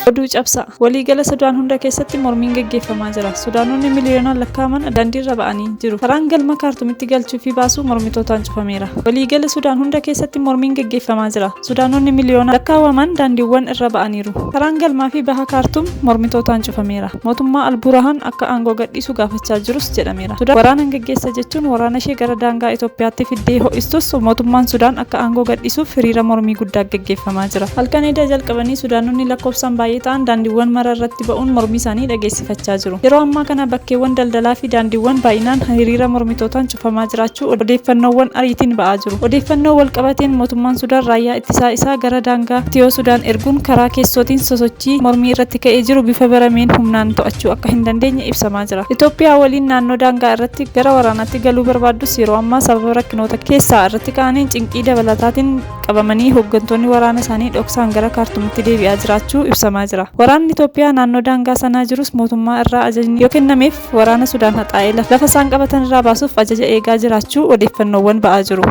Oduu cabsaa. Waliigala Sudaan hunda keessatti mormiin geggeeffamaa jira. Sudaanonni miliyoonaan lakkaa'aman daandiirra ba'anii jiru. Karaan galma Kaartumitti galchuu fi baasuu mormitootaan cufameera. Waliigala Sudaan hunda keessatti mormiin geggeeffamaa jira. Sudaanonni miliyoonaan lakkaa'aman daandiiwwan irra ba'aniiru. Karaan galmaa fi baha Kaartum mormitootaan cufameera. Mootummaa Al-Burahaan akka aangoo gadhiisu gaafachaa jirus jedhameera. Sudaan waraanan geggeessa jechuun waraana ishee gara daangaa Itoophiyaatti fiddee ho'istus mootummaan Sudaan akka aangoo gadhiisuuf hiriira mormii guddaa geggeeffamaa jira. Halkan eda jalqabanii Sudaanonni lakkoofsaan baay'ee ta'an daandiiwwan mara irratti ba'uun mormii isaanii dhageessifachaa jiru. Yeroo ammaa kana bakkeewwan daldalaa fi daandiiwwan baay'inaan hiriira mormitootaan cufamaa jiraachuu odeeffannoowwan ariitiin ba'aa jiru. Odeeffannoo wal qabateen mootummaan Sudaan raayyaa ittisaa isaa gara daangaa Itiyoo Sudaan erguun karaa keessootiin sosochii mormii irratti ka'ee jiru bifa barameen humnaan to'achuu akka hin dandeenye ibsamaa jira. Itoophiyaa waliin naannoo daangaa irratti gara waraanaatti galuu barbaaddus yeroo ammaa sababa rakkinoota keessaa irratti ka'aniin cinqii dabalataatiin qabamanii hooggantoonni waraana isaanii dhoksaan gara Kaartumitti deebi'aa jiraachuu ibsamaa jira. Waraanni Itoophiyaa naannoo daangaa sanaa jirus mootummaa irraa ajajni yoo kennameef waraana Sudaan haxaa'ee lafa isaan qabatan irraa baasuuf ajaja eegaa jiraachuu odeeffannoowwan ba'aa jiru.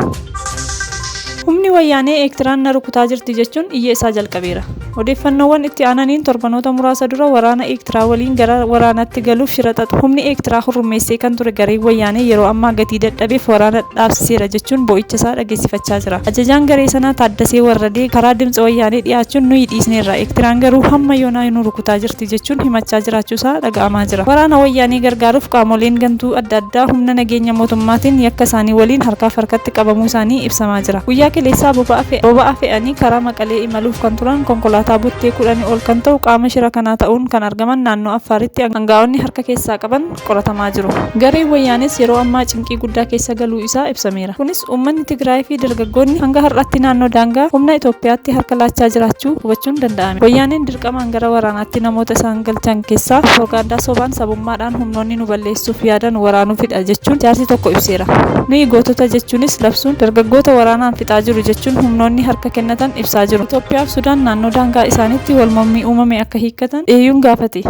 Humni wayyaanee Eertiraan na rukutaa jirti jechuun iyya isaa jalqabeera. Odeeffannoowwan itti aananiin torbanoota muraasa dura waraana Eertiraa waliin gara waraanaatti galuuf shira xaxu humni Eertiraa hurrummeessee kan ture gareen wayyaanee yeroo ammaa gatii dadhabeef waraana dhaabsiseera jechuun boo'icha isaa dhageessifachaa jira. Ajajaan garee sanaa Taaddasee Warradee karaa Dimtsi Wayyaanee dhiyaachuun nuyi dhiisneerra Eertiraan garuu hamma yoonaa nu rukutaa jirti jechuun himachaa jiraachuu isaa dhaga'amaa jira. Waraana wayyaanee gargaaruuf qaamoleen gantuu adda addaa humna nageenya mootummaatiin yakka isaanii waliin harkaaf harkatti qabamuu isaanii ibsamaa jira. Guyyaa kaleessaa boba'a fe'anii karaa Maqalee imaluuf kan turan konkolaataa buttee kudhanii ol kan ta'u qaama shira kanaa ta'uun kan argaman naannoo Affaaritti angaa'onni harka keessaa qaban qoratamaa jiru. Gareen wayyaanees yeroo ammaa cinqii guddaa keessa galuu isaa ibsameera. Kunis uummanni Tigraay fi dargaggoonni hanga har'aatti naannoo daangaa humna Itoophiyaatti harka laachaa jiraachuu hubachuun danda'ame. Wayyaaneen dirqamaan gara waraanaatti namoota isaan galchan keessaa propagaandaa sobaan sabummaadhaan humnoonni nu balleessuuf yaadan waraanuufidha jechuun jaarsi tokko ibseera. Nuyi gootota jechuunis labsuun dargaggoota waraanaan fixaa jiru jechuun humnoonni harka kennatan ibsaa jiru. Itoophiyaa fi Sudaan naannoo daangaa isaaniitti wal mormii uumame akka hiikkatan AU'n gaafate.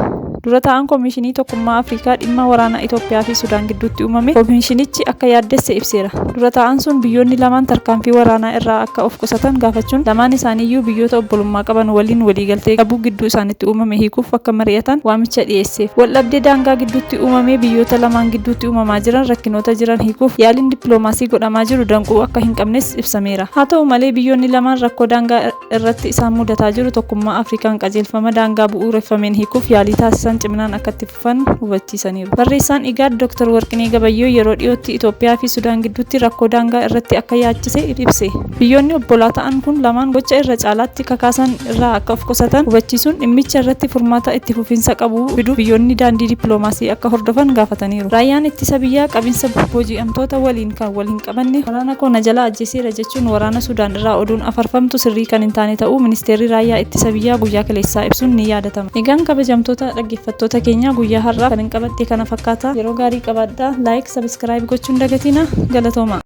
Dura taa'aan Komishinii Tokkummaa Afrikaa dhimma waraana Itoophiyaa fi Sudaan gidduutti uumame komishinichi akka yaaddesse ibseera. Dura taa'aan sun biyyoonni lamaan tarkaanfii waraanaa irraa akka of qusatan gaafachuun lamaan isaaniiyyuu biyyoota obbolummaa qaban waliin waliigaltee dhabuu gidduu isaanitti uumame hiikuuf akka mari'atan waamicha dhiyeesseef. Waldhabdee daangaa gidduutti uumamee biyyoota lamaan gidduutti uumamaa jiran rakkinoota jiran hiikuuf yaaliin dippiloomaasii godhamaa jiru danquu akka hin qabnes ibsameera. Haa ta'u malee biyyoonni lamaan rakkoo daangaa irratti isaan mudataa jiru tokkummaa Afrikaan qajeelfama daangaa bu'uureffameen hiikuuf yaalii taasisan ciminaan akka itti fufan hubachiisaniiru. Barreessaan IGAD Dr. Warqinee Gabayyoo yeroo dhiyootti Itoophiyaa fi Sudaan gidduutti rakkoo daangaa irratti akka yaachise ibse. Biyyoonni obbolaa ta'an kun lamaan gocha irra caalaatti kakaasan irraa akka of qusatan hubachiisuun dhimmicha irratti furmaata itti fufinsa qabu fiduuf biyyoonni daandii dippiloomaasii akka hordofan gaafataniiru. Raayyaan ittisa biyyaa qabinsa booji'amtoota waliin kan wal hin qabanne waraana koo na jalaa ajjeeseera jechuun waraana Sudaan irraa oduun afarfamtu sirrii kan hin taane ta'uu ministeerri raayyaa ittisa biyyaa guyyaa kaleessaa ibsuun ni yaadatama. Egaan kabajamtoota dhaggeeffattoota keenyaa guyyaa har'aa kan hin qabadhe kana fakkaata. Yeroo gaarii qabaadhaa. Like, subscribe gochuun dagatina. Galatooma.